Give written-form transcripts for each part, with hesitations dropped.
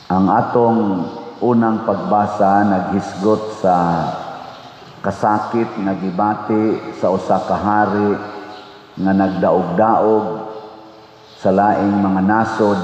Ang atong unang pagbasa naghisgot sa kasakit nga gibati sa usa ka hari nga nagdaog-daog sa laing mga nasod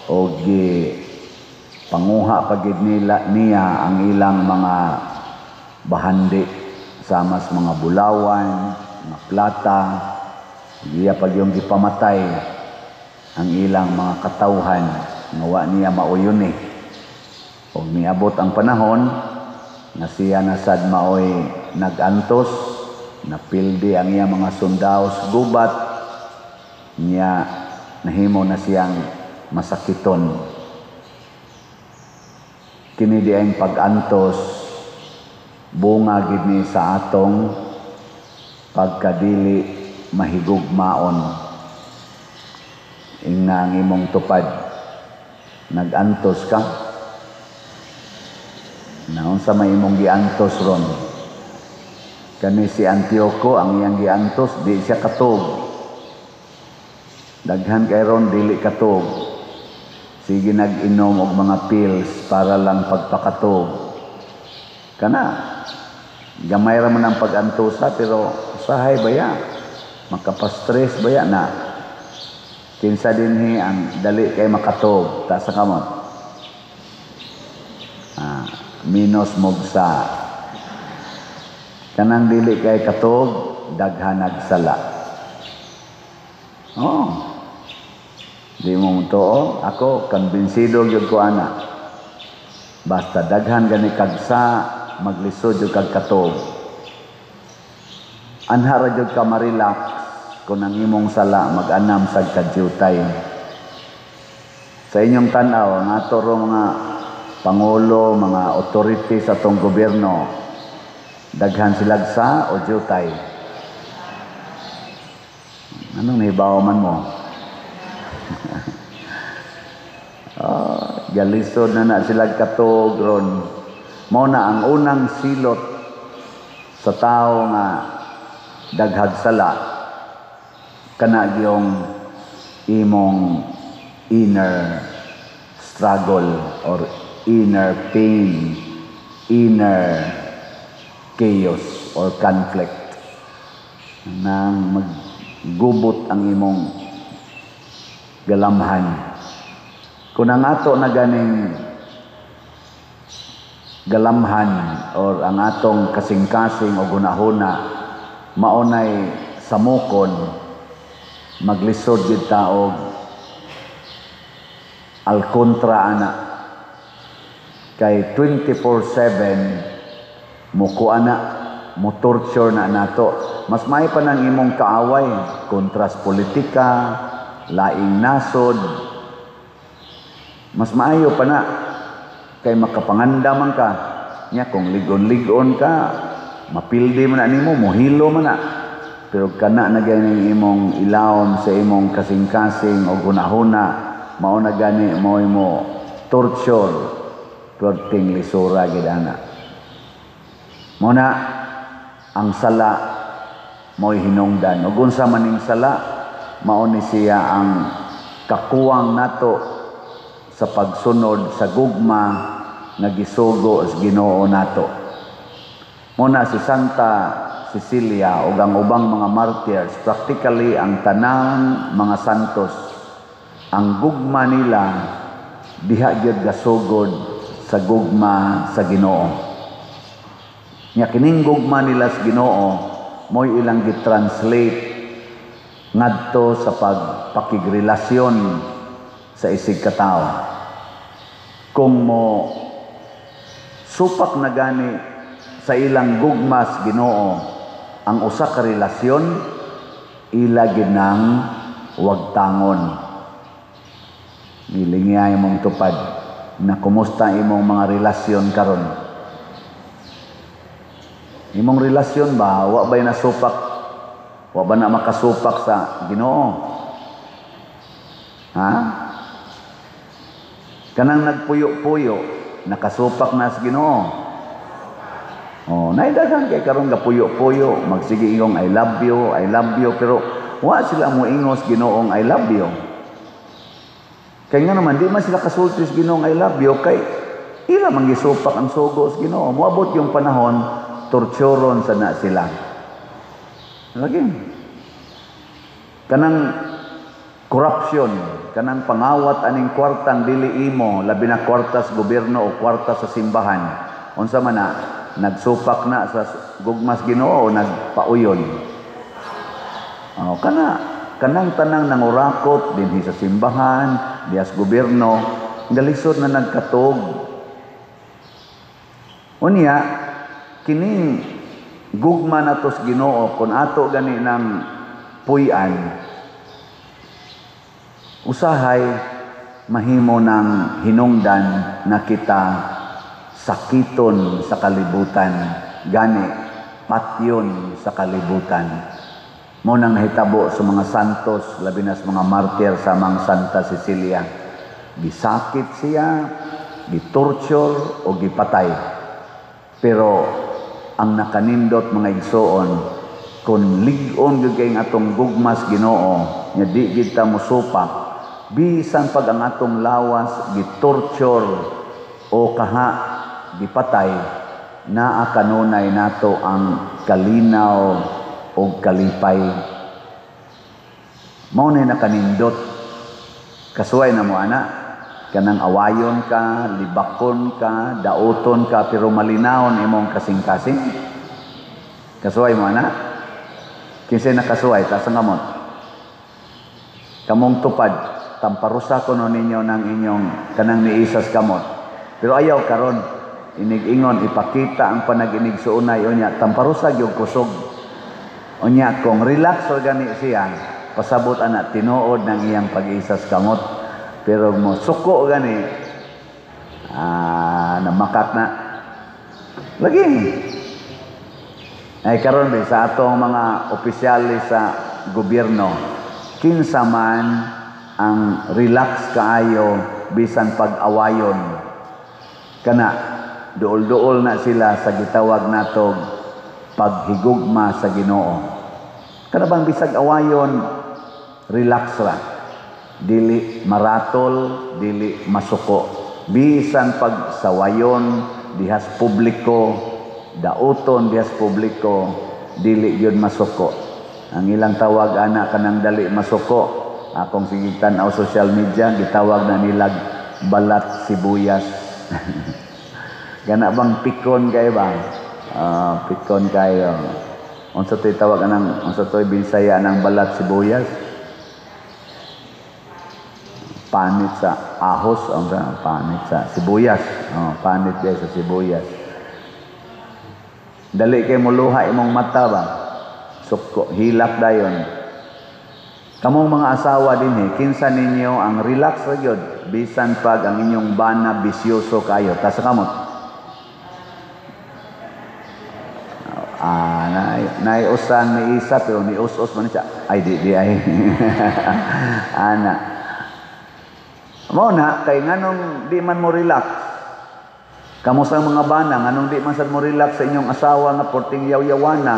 o gi panguha pa gid nila niya ang ilang mga bahandi sama sa mga bulawan, mga plata, iya pag yung gipamatay ang ilang mga katawhan nga wa niya mauyon eh. Og niabot ang panahon nga siya na sad maoy nag-antos, napildi ang iya mga sundao sa gubat, niya nahimo na siyang masakiton. Kini di ang pag-antos, bunga gid ni sa atong pagkadili mahigugmaon. Ingna ang imong tupad, nag-antos ka? Naunsa may imong giantos ron? Kani si Antioco, ang iyang giantos, di siya katog. Daghan kay ron dili katog. Sige nag-inom og mga pills para lang pagpakatog. Kana gamay ra man ang pag-antosa, pero usahay baya makapa-stress baya na. Kinsa dinhi ang dali kay makatog? Taas sa kamot. Ah, minus mogsa. Kanang dili kay katog, daghan nagsala. Oh. Di mo tuo, ako kumbinsido gyud ko ana. Basta daghan gani kag sa, maglisod jud kag katog. Anha ra jud ka ma-relax kung ang imong sala mag-anam sa kadyutay. Sa inyong tan-aw, nga ro mga pangulo, mga authority sa atong gobyerno, daghan silag sa o jutay? Anong nahibaw man mo? Oh, galisod na na sila katog ron. Mao na ang unang silot sa tao nga daghag sala, kana gyung imong inner struggle or inner pain, inner chaos or conflict. Nang maggubot ang imong galamhan. Kung ang ato na ganing galamhan or ang atong kasing-kasing o gunahuna maunay samukon, maglisod gid ta og alkontra ana, kay 24/7 mo ana, mo torture na nato. Mas may pa nang imong kaaway kontra sa politika, laing nasod, mas maayo pa na kay makapanganda man ka nya. Kung ligon-ligon ka, mapildi man na nimo, mohilo man na. Pero kana na gani imong ilawom sa imong kasing-kasing o gunahuna, mao na gani mo imo torture, perting lisura gid ana. Mao na ang sala mo'y hinungdan. Ug unsa maning sala? Mao ni siya ang kakuwang nato sa pagsunod sa gugma nga gisugo sa Ginoo nato. Mao na si Santa Cecilia ug ang ubang mga martyrs, practically ang tanang mga santos, ang gugma nila diha gyud gasugod sa gugma sa Ginoo. Nya kining gugma nila sa Ginoo mo'y ilang gi-translate ngadto sa pagpakigrelasyon sa isig katawo. Kung mo supak na gani sa ilang gugma sa Ginoo ang usa ka relasyon, ila ginang wagtangon. Gilingya imong tupad na kumusta imong mga relasyon karon. Imong relasyon ba, wa ba'y nasupak? Wa ba na makasupak sa Ginoo? Ha? Kanang nagpuyo-puyo, nakasupak na sa Ginoo? Oh, naidaghan kay karon gapuyo-puyo, magsige ingong "I love you, I love you," pero wa sila mo ingos Ginoong "I love you." Kay nga naman di man sila kasulti sa Ginoo, "I love you," kay ila man gisupak ang sugo sa Ginoo. Moabot yung panahon, torturon sa na sila. Lagi. Kanang corruption, kanang pangawat aning kwartang dili imo, labi na kwarta sa gobyerno o kwarta sa simbahan. Unsa man na, nagsupak na sa gugmas Ginoo o nagpauyon? Oh, kana kanang tanang nangurakot dinhi sa simbahan, diha sa gobyerno, galisod na nagkatog. Unya, kining gugma nato sa Ginoo, kung ato gani ng puy-an, usahay mahimo ng hinungdan na kita sakiton sa kalibutan, gani patyon sa kalibutan. Mo nang nahitabo sa mga santos, labi na sa mga martir sa mga Santa Cecilia. Gisakit siya, gitorture o gipatay. Pero ang nakanindot, mga igsoon, kung lig-on gyud kay atong gugmas Ginoo nya di gid ta mosupak, bisan pag ang atong lawas gitorture o kaha gipatay, naa kanunay nato ang kalinaw o kalipay. Mao na nakanindot. Kasuway na mo ana, kanang awayon ka, libakon ka, dauton ka, pero malinawon imong kasing-kasing. Kasuway mo ana? Kinsay nakasuway? Taas ang kamot. Kamong tupad, tamparusa kuno ninyo ng inyong kanang niisas kamot. Pero ayaw karon, inig-ingon, ipakita ang panag-inig suunay, unya tamparusa gyud kusog. Unya kung relax or gani siya, pasabot ana tinuod ng iyang pag-isas kamot. Pero mo suko gani, namakak na. Lagi. Ay karon ba sa atong mga opisyales sa gobyerno, kinsa man ang relax kaayo bisan pag-awayon? Kana duol-duol na sila sa gitawag natog paghigugma sa Ginoo. Kana bang bisag awayon, relax ra. Dili maratol, dili masuko. Bisan pag sawayon dihas publiko, dauton dihas publiko, dili gyud masuko. Ang ilang tawag ana kanang dali masuko, akong sige tan-aw social media, gitawag na nilag balat sibuyas. Gana bang pikon kayo ba? Pikon kayo. Unsa to'y tawag anang, unsa to'y Bisaya ng balat sibuyas? Panit sa ahos, unsa panit sa sibuyas. Oh, panit kay sa sibuyas. Dali kay muluha imong mata ba? Suko, hilak dayon. Kamong mga asawa dinhi, kinsa ninyo ang relax ra gyud bisan pag ang inyong bana bisyoso kayo? Tas kamot. Naiusan ni isa pero ni us-us man siya. Ay di di ay. Ana. Mao na kay nganong di man mo relax? Kamo sa mga bana, nganong di man sad mo relax sa inyong asawa nga porting yaw-yawana,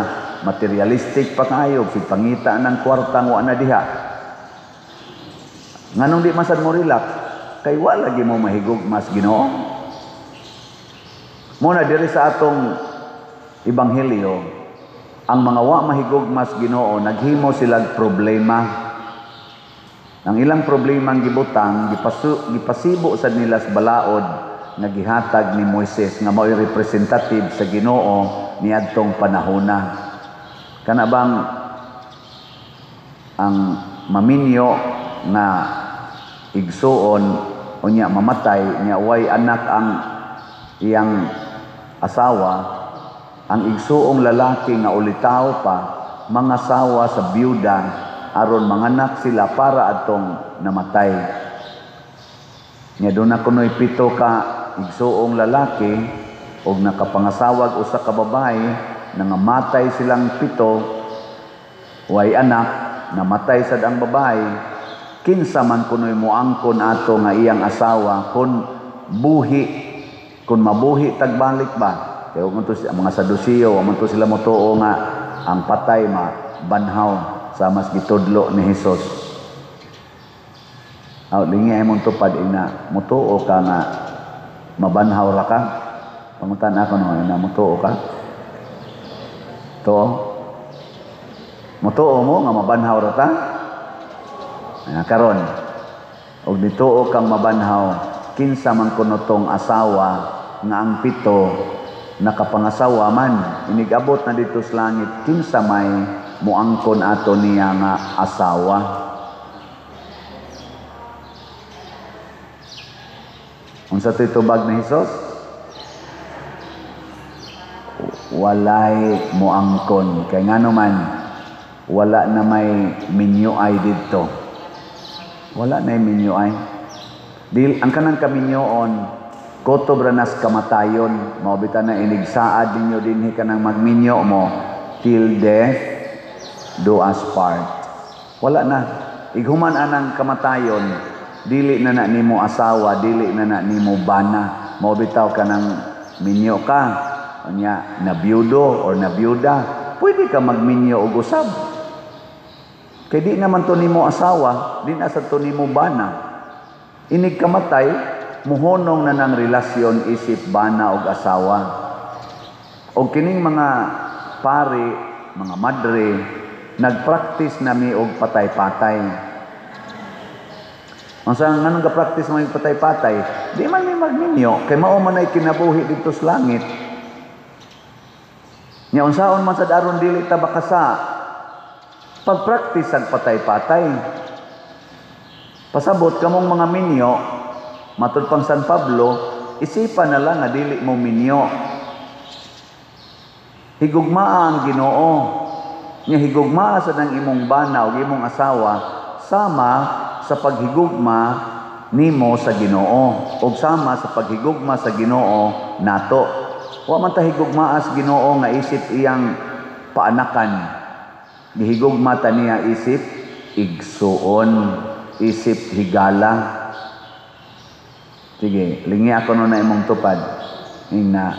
materialistic pa kayo, sig pangita ng kwarta wa na diha. Nganong di man sad mo relax? Kay wa lagi mo mahigugmas Ginoo. Mo na diri sa atong ebanghelyo, ang mga wa mahigugmas Ginoo naghimo silag problema. Ang ilang problema ang gibutang, gipasibo sad nila sa balaod nga gihatag ni Moises nga mao'y representative sa Ginoo niadtong panahona. Kana bang ang maminyo nga igsuon unya mamatay nya way anak ang iyang asawa, ang igsuong lalaki nga ulitaw pa mangasawa sa byuda aron manganak sila para atong namatay. Nya doon na kuno'y 7 ka igsuong lalaki og nakapangasawag usa ka babae, nangamatay silang 7, way anak, namatay sad ang babae. Kinsa man kuno'y moangkon ato nga iyang asawa kun buhi, kun mabuhi tagbalik ba? Kay wa man to mga Saduceo, wa man to sila motuo nga ang patay ma banhaw sa mas gitudlo ni Hesus. Aw, lingi ay mong tupad ina, mutuo ka nga mabanhaw ra ka. Pangutan ako no, ina, mutuo ka? To? Mutuo mo nga mabanhaw ra ta? Karon, og nituo kang mabanhaw, kinsa man kuno tong asawa nga ang pito nakapangasawa man, inigabot na dito sa langit, kinsa may muangkon ato niya nga asawa? Unsa to'y tubag ni Hesus? Walay muangkon. Kay ngano man, wala na may minyoay didto. Wala na may minyoay. Dil, ang kanang kaminyoon, kotob ra nas kamatayon. Mao bitaw na inigsaad ninyo dinhi kanang magminyo mo, till death do us part. Wala na. Ighuman anang kamatayon, dili na na nimo asawa, dili na na nimo bana. Mao bitaw kanang minyo ka, unya nabiyudo or nabiyuda, pwede ka magminyo og usab. Kay di naman to nimo asawa, di na sa to nimo bana. Inig kamatay, muhonong na ng relasyon isip bana og asawa. Og kining mga pari, mga madre, nagpractice nami og patay-patay. Unsa nganong ga-practice mo og patay-patay? Di man mi magminyo kay mao man ay kinabuhi didto sa langit. Nya unsaon man sad aron dili ta bakasa? Pag-practice ang patay-patay. Pasabot kamong mga minyo, matud pang San Pablo, isipan na lang nga dili mo minyo. Higugmaa ang Ginoo. Nya higugmaa sad ang imong bana o imong asawa sama sa paghigugma nimo sa Ginoo og sama sa paghigugma sa Ginoo nato. Wa man ta higugmaa sa Ginoo nga isip iyang paanakan. Gihigugma ta niya isip igsuon, isip higala. Sige, lingi ako no na imong tupad. Ingna,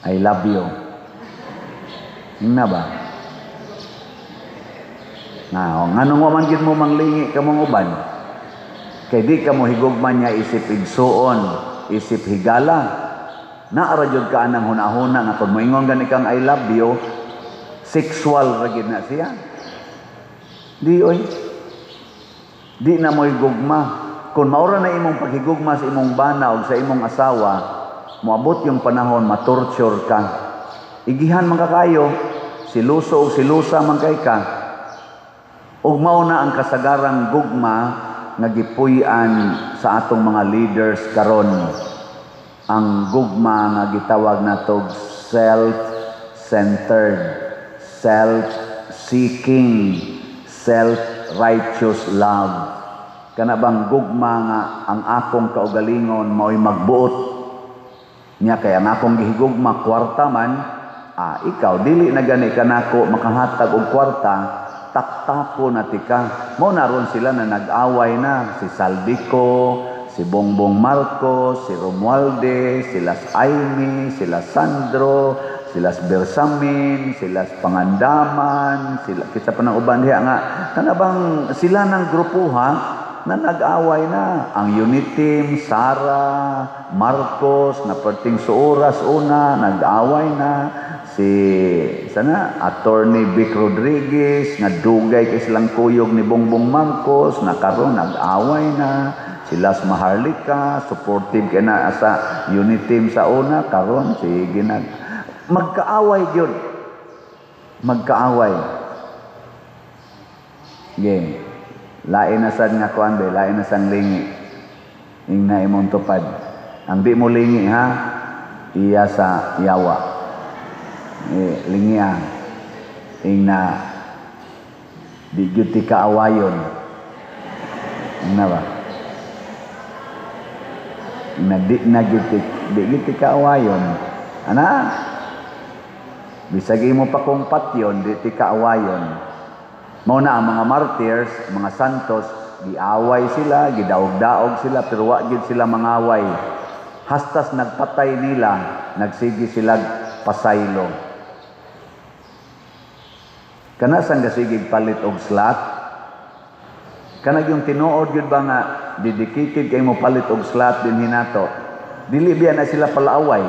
I love you. Ingna ba? Nga, nganong wa man gid mo manglingi kamong uban? Kay di ka mo higugma niya isip igsuon, isip higala. Naara jud ka anang hunahuna nga kung moingon gani kang I love you, sexual ra gid na siya. Di oy. Di na mo higugma. Kung maura na imong paghigugma sa imong bana o sa imong asawa, moabot yung panahon matorture ka. Igihan man ka kayo, siluso o silusa man kay ka. Ug mao na ang kasagarang gugma nga gipuy-an sa atong mga leaders karon. Ang gugma nga gitawag natog self-centered, self-seeking, self-righteous love. Kana bang gugma nga ang akong kaugalingon mao'y magbuot niya kay ang akong gihigugma kwarta man, ikaw dili na gani kanako makahatag og kwarta, taktako na tika. Mao na ron sila na nag-away na si Saldico, si Bongbong Marcos, si Romualdez, sila Aimee, sila Sandro, sila Bersamin, sila Pangandaman, sila kita pa ng uban diha nga kana bang sila ng grupuha na nag-away na. Ang Uniteam, Sara, Marcos, na perting suoras una, nag-away na. Si sana Attorney Vic Rodriguez nga dugay kay silang kuyog ni Bongbong Marcos, na karon nag-away na. Sila sa Maharlika, supportive kay na sa Uniteam sa una, karon sige nag magkaaway gyud. Magkaaway. Ge. Lain na sad nga kuan be, lain na sang lingi. Ingna imong tupad. Ang di mo lingi ha, iya sa yawa. Lingi ha. Ingna di gyud ti kaawayon. Ingna ba? Ingna di na gyud ti, di gyud ti kaawayon. Ana? Bisag imo pa kung patyon, di ti kaawayon. Mao na ang mga martyrs, mga santos, giaway sila, gidaog-daog sila, pero wa gyud sila mangaway. Hastas nagpatay nila, nagsige sila pasaylo. Kana sang gasigig palit og slot? Kanang yung tinuod gyud ba nga dedicated kay mo palit og slot dinhi nato. Dili biya na sila palaaway.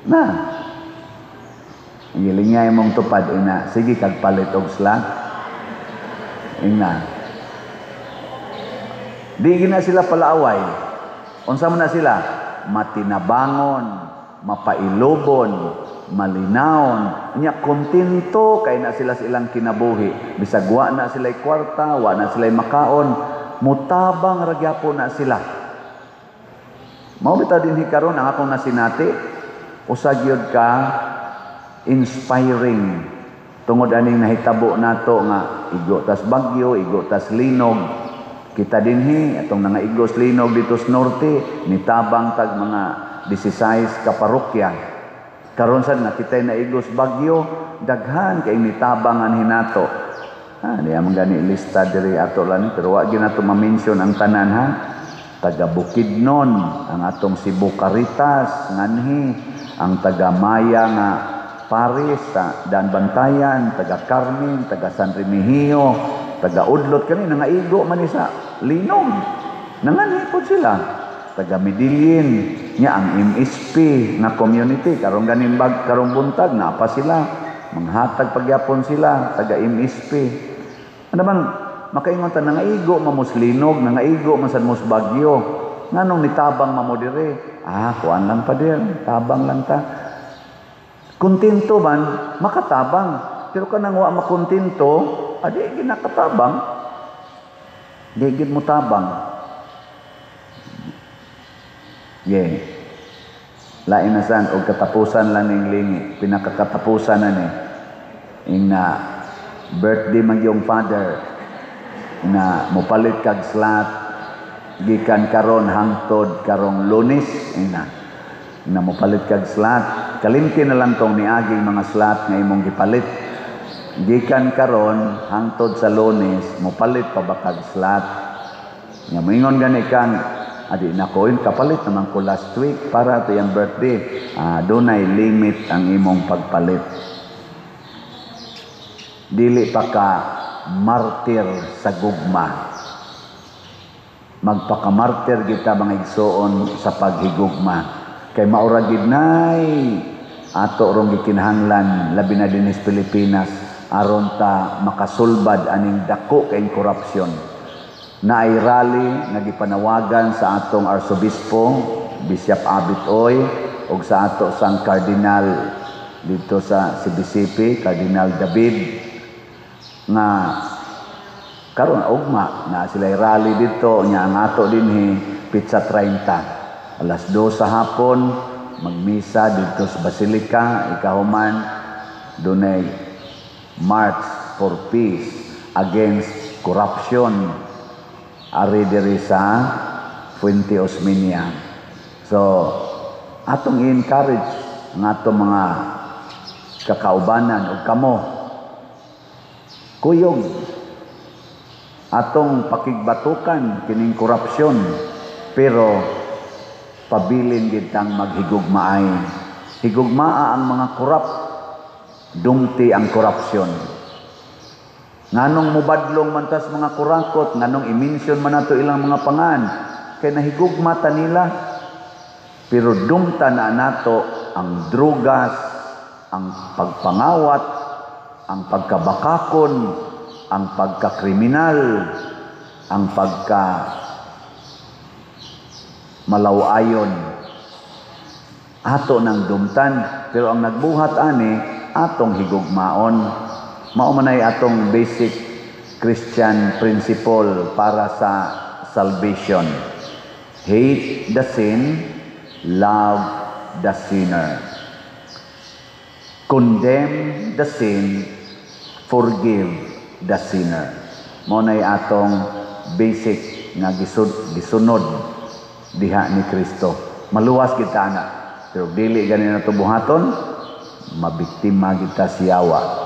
Na. Gilingay mong tupad ina, sige kag palit og slot. Ina. Di gina sila palaaway. Unsa man na sila? Matinabangon, mapailobon, malinawon, nya kontento kay na sila sa ilang kinabuhi. Bisag wa na sila kwarta, wa na sila makaon, mutabang ra gyapon na sila. Mao bitaw dinhi karon ang akong nasinati, usa gyud ka inspiring tungod aning nahitabo nato nga igo tas bagyo, igo tas linog. Kita dinhi atong nangaigo sa linog dito sa norte, nitabang tag mga 16 ka parokya. Karon sad nga kita'y naigos bagyo, daghan kay nitabang anhi nato. Ha, di man gani lista diri ato lang, pero wa gyud nato ma-mention ang tanan ha. Taga Bukidnon, ang atong Cebu Caritas nganhi, ang taga Maya nga Paris sa Daanbantayan, taga Carmen, taga San Remigio, taga Udlot kani nangaigo man ni sa linog. Nanganhi pod sila. Taga Medellin, nya ang MSP nga community karong ganin bag karong buntag naa pa sila, manghatag pagyapon sila taga MSP. Ano bang makaingon ta, nangaigo mamos linog, nangaigo man sad mos bagyo. Nganong nitabang mamo dire? Ah, kuan lang pa dir, tabang lang ta. Kontento man makatabang, pero kanang wa makontento, adi gid nakatabang. Di gid mo tabang. Yeah. Lain na san og katapusan lang ning lingi, pinakakatapusan na ni. Ing na birthday man yung father na mopalit kag slot gikan karon hangtod karong Lunes, ing na na mopalit kag slot, kalimti na lang tong niaging mga slot nga imong gipalit gikan karon hangtod sa Lunes, mopalit pa ba kag slot? Nga moingon gani kang adi na ko kapalit naman ko last week para to yung birthday. Ah, dunay limit ang imong pagpalit. Dili pa ka martir sa gugma. Magpakamartir kita, mga igsoon, sa paghigugma. Kay maura gid nay ato rong gikinahanglan, labi na dinhi sa Pilipinas, aron ta makasulbad aning dako kay korupsyon. Naay rally nga gipanawagan sa atong Arsobispo Bishop Abit Oy ug sa ato sang Cardinal dito sa CBCP, Cardinal David, nga karon ugma na sila rally dito. Nya ang ato dinhi petsa 30, alas 2 sa hapon, magmisa dito sa Basilica. Ikahuman, dunay March for Peace against Corruption ari diri sa Fuente Osmeña. So atong i-encourage ang atong mga kakaubanan ug kamo, kuyog atong pakigbatukan kining korupsyon, pero pabilin gid tang maghigugmaay. Higugmaa ang mga korap, dumti ang korupsyon. Nganong mubadlong man tas mga kurakot, nganong i-mention man nato ilang mga pangan, kay nahigugma ta nila. Pero dumta na nato ang drugas, ang pagpangawat, ang pagkabakakon, ang pagkakriminal, ang pagka malawayon. Ato nang dumtan, pero ang nagbuhat ani atong higugmaon. Mao man ay atong basic Christian principle para sa salvation. Hate the sin, love the sinner. Condemn the sin, forgive the sinner. Mao nay atong basic nga gisunod diha ni Kristo. Maluwas kita ana. Pero dili gani nato buhaton, mabiktima kita siyawa.